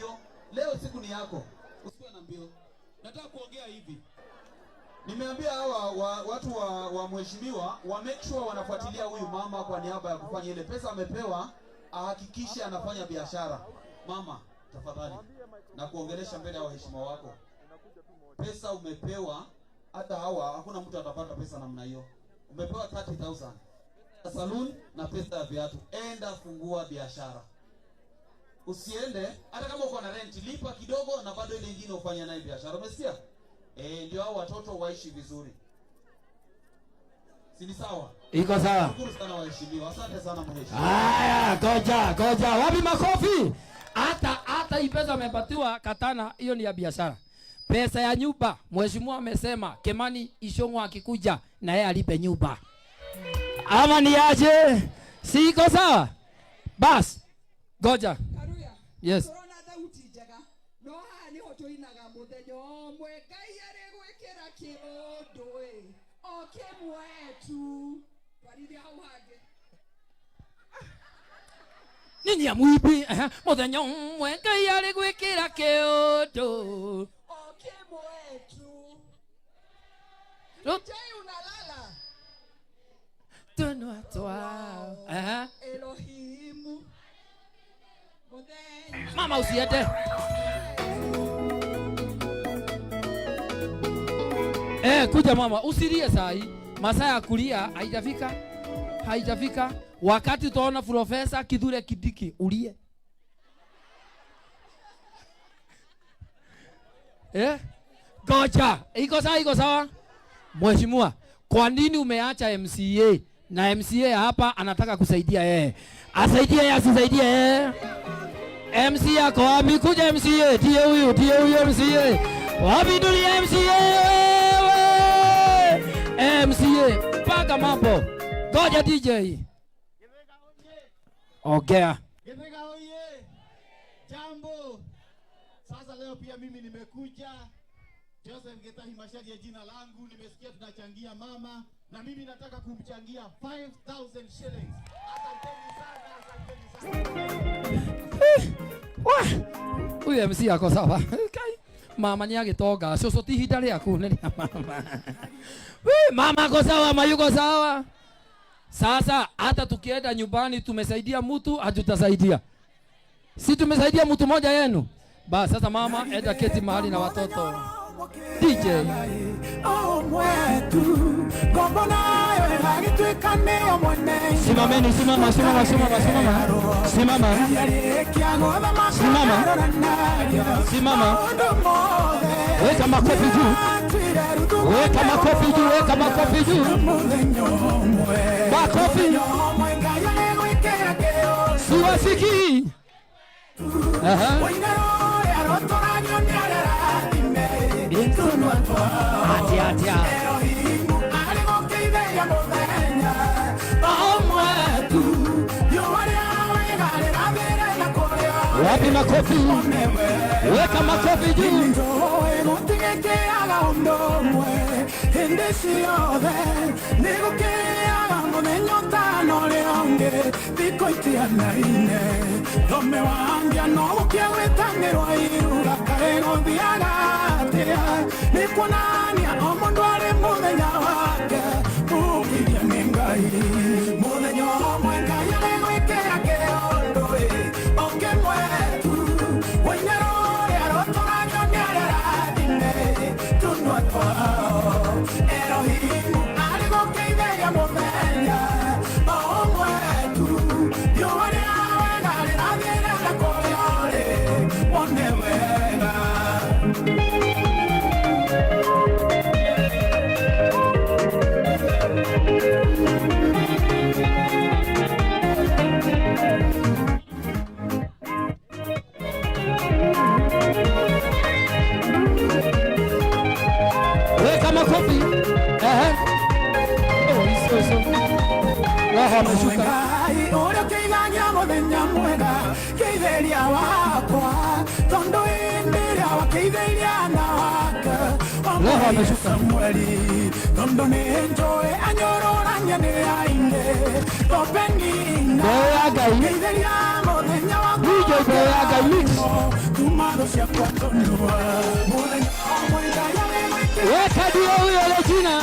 mbio. Leo siku ni yako, usikuwe na mbio. Nataka kuongea hivi. Nimeambia hawa watu wa mheshimiwa wa make sure wanafuatilia huyu mama kwa niaba ya kufanya ile pesa amepewa, ahakikishe anafanya biashara. Mama, tafadhali na kuongelesha mbele ya waheshimiwa wako. Pesa umepewa, hata hawa hakuna mtu atapata pesa namna hiyo. Umepewa 30,000 ya saloon na pesa ya viatu. Enda fungua biashara. Usiende hata kama uko na rent, lipa kidogo na bado ile nyingine ufanye nayo biashara. Umesikia? Ndio hao watoto waishi vizuri. Si ni sawa? Iko sawa. Shukuru sana waheshimiwa. Asante sana mheshimiwa. Haya, goja, goja. Wapi makofi? Hata hii pesa amepatiwa Katana, hiyo ni ya biashara. Pesa ya nyumba, mheshimiwa amesema Kimani Ichung'wah akikuja na yeye alipe nyumba. Ama ni aje? Si iko sawa? Bas. Goja. Karuya. Yes. Turona thauti njega. No haha niho tuinaga muthenya ũmwe Ngai arĩ gwĩkĩra kĩũndũ ĩ. O kĩmwe tu. Twarithia hau hangĩ. Ninyi amuibi, muthenya ũmwe Ngai arĩ gwĩkĩra kĩũndũ. O kĩmwe tu. Rut- Jai unalala. Tunwa twao. Elohimu. Muthenya. Mama usiende. Kuja mama, usilie sahi. Masaa ya kulia haijafika. Haijafika. Wakati utaona Profesa Kithure Kindiki ulie. Goja. Iko sawa, iko sawa. Mheshimiwa, kwa nini umeacha MCA? Na MCA hapa anataka kusaidia yeye. Asaidie yeye, asisaidie yeye? MCA ako wapi? Kuja MCA. Ndiye huyu, ndiye huyu MCA. Wapi ndio MCA? MCA. Panga mambo. Goja DJ. Ongea. Githaiga oye. Jambo. Sasa leo pia mimi nimekuja. Joseph Gitahi Macharia jina langu. Nimesikia tunachangia mama na mimi nataka kumchangia 5,000 shillings. Asanteni sana, asanteni sana. Wah. Huyu MC ako sawa. Kai. Mama ni agitonga. Cucu ti ihinda rĩaku nĩ rĩa mama. We, mama ako sawa, mayuko sawa. Sasa hata tukienda nyumbani tumesaidia mtu, hatutasaidia. Si tumesaidia mtu mmoja yenu? Ba, sasa mama enda keti mahali na watoto. DJ. Simameni, simama, simama, simama, simama. Simama. Simama. Simama. Weka makofi juu. Weka makofi juu, weka makofi juu. Makofi. Siwasikii. Aha. Atia, atia. Wapi makofi? Weka makofi juu. Weka makofi. Ehe. Oh, iso, iso. Roho ameshuka. Roho Ameshuka. Mbele ya Ngai. DJ mbele ya Ngai mix. Weka ndio huyo Regina.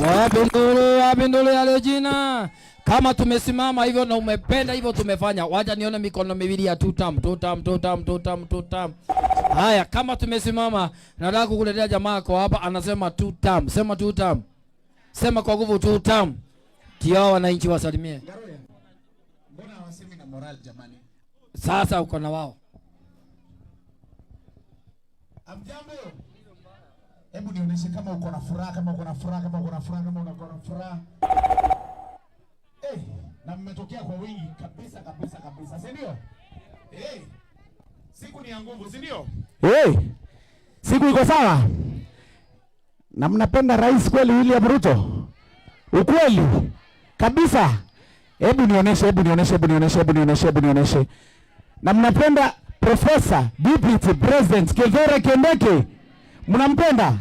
Wapindule, wapindule ya Regina. Kama tumesimama hivyo na umependa hivyo tumefanya, wacha nione mikono miwili ya tutam, tutam, tutam, tutam, tutam. Haya, kama tumesimama, nataka kukuletea jamaa kwa hapa anasema tutam. Sema tutam. Sema kwa nguvu tutam. Tio wananchi wasalimie. Mbona hawasemi na moral jamani? Sasa uko na wao. Amjambo. Hebu nionyeshe kama uko na furaha, kama uko na furaha, kama uko na furaha, kama uko na furaha. Na mmetokea kwa wingi kabisa kabisa kabisa, si ndio? Siku ni ya nguvu, si ndio? Siku iko sawa? Na mnapenda rais kweli William Ruto? Ukweli kabisa. Hebu nionyeshe, hebu nionyeshe, hebu nionyeshe, hebu nionyeshe, hebu nionyeshe. Na mnapenda Professor Deputy President Kithure Kindiki? Mnampenda?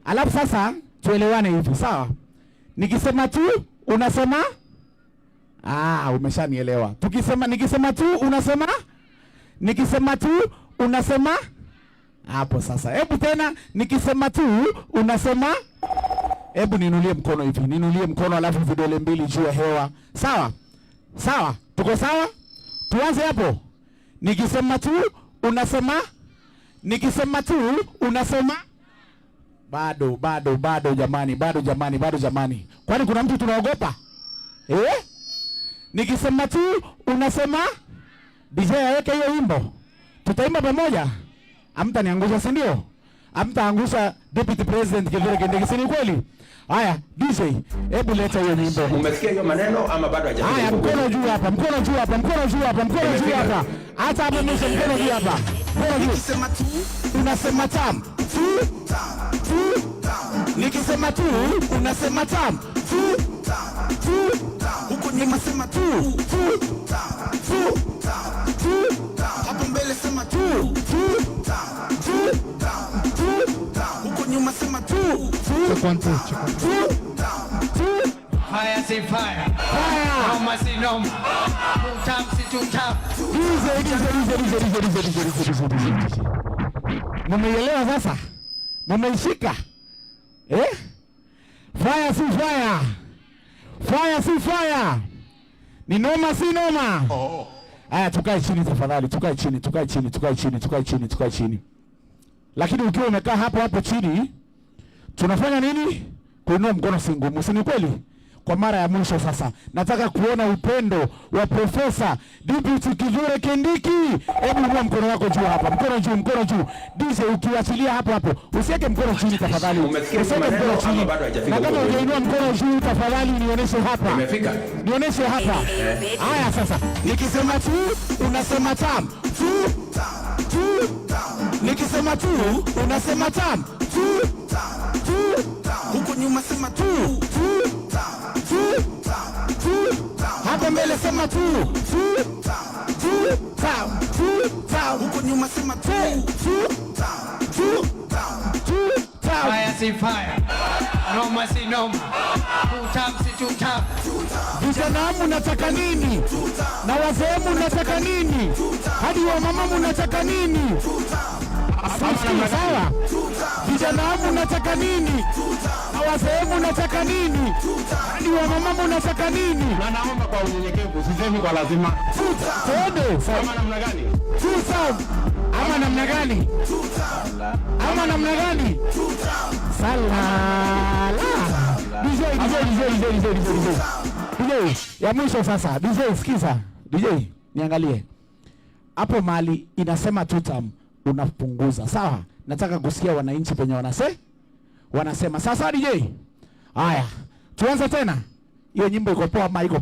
Alafu sasa tuelewane hivi, sawa? Nikisema tu unasema? Ah, umeshanielewa. Tukisema, nikisema tu unasema? Nikisema tu unasema? Hapo sasa. Hebu tena nikisema tu unasema? Hebu niinulie mkono hivi. Niinulie mkono alafu vidole mbili juu ya hewa. Sawa? Sawa? Tuko sawa? Tuanze hapo. Nikisema tu unasema? Nikisema tu unasema? Bado, bado, bado jamani, bado jamani, bado jamani. Kwani kuna mtu tunaogopa? Nikisema tu unasema? DJ aweke hiyo wimbo. Tutaimba pamoja? Hamtaniangusha, si ndio? Hamtaangusha Deputy President Kithure Kindiki, si ni kweli? Haya, DJ, hebu leta hiyo nyimbo. Umesikia hiyo maneno ama bado hajafika? Haya, huko? mkono juu hapa, mkono juu hapa, mkono juu hapa, mkono juu Imefika. Hapa. Hata hapo mwisho, mkono juu hapa. Mkono juu. Nikisema tu Unasema tam. Tu, tu. Nikisema tu, unasema tam. Tu, tu. Huko nyuma sema Tu, tu, tu, tu, hapo mbele sema tu, tu, tu, tu, huko nyuma sema tu, tu, tu, tu. Fire si fire, Fire. Noma si noma, two term si two term. DJ, DJ, DJ, DJ, DJ, DJ, DJ, DJ, DJ, DJ. Mumeielewa sasa? Mumeishika? Eh? Fire si fire. Fire si fire. Ni noma si noma? Aya, tukae chini tafadhali, tukae chini, tukae chini, tukae chini, tukae chini, tukae chini. Lakini ukiwa umekaa hapo hapo chini, tunafanya nini? Kuinua mkono si ngumu, si ni kweli? Kwa mara ya mwisho sasa, nataka kuona upendo wa Profesa Deputy Kithure Kindiki. Hebu inua mkono wako juu hapa, mkono juu, mkono juu. DJ, ukiachilia hapo hapo, usiweke mkono chini tafadhali, Umesikia usiweke maneno mkono ama chini. bado hajafika Na kama huko? hujainua mkono juu, tafadhali nionyeshe hapa. Imefika? Nionyeshe hapa. Haya sasa, nikisema tu unasema tam. Tu, tu. Nikisema tu unasema tam. Tu, tu, huko nyuma sema tu, tu, tu, tu. Hapo mbele sema tu, tu, tu, tam, tu, tam. Huko nyuma sema Tu, tu, tu, tu, tam. Fire si fire, noma si noma, two term si two term. Vijana munataka nini? Na wazee munataka nini? Hadi wamama munataka nini? Simsikii, sawa? Vijana munataka nini? Na wazee munataka nini? Hadi wamama munataka nini? Na naomba kwa unyenyekevu, sisemi kwa lazima. Twende. Kama namna gani? Two term. Ama namna gani? Ama namna gani? Salala. DJ, DJ, DJ, DJ, DJ, DJ, DJ. DJ, ya mwisho sasa. DJ, sikiza. DJ, niangalie. Hapo mali inasema two term, unapunguza. Sawa? Nataka kusikia wananchi penye wanasema. Sasa DJ. Haya. Tuanze tena. Hiyo nyimbo iko poa ama iko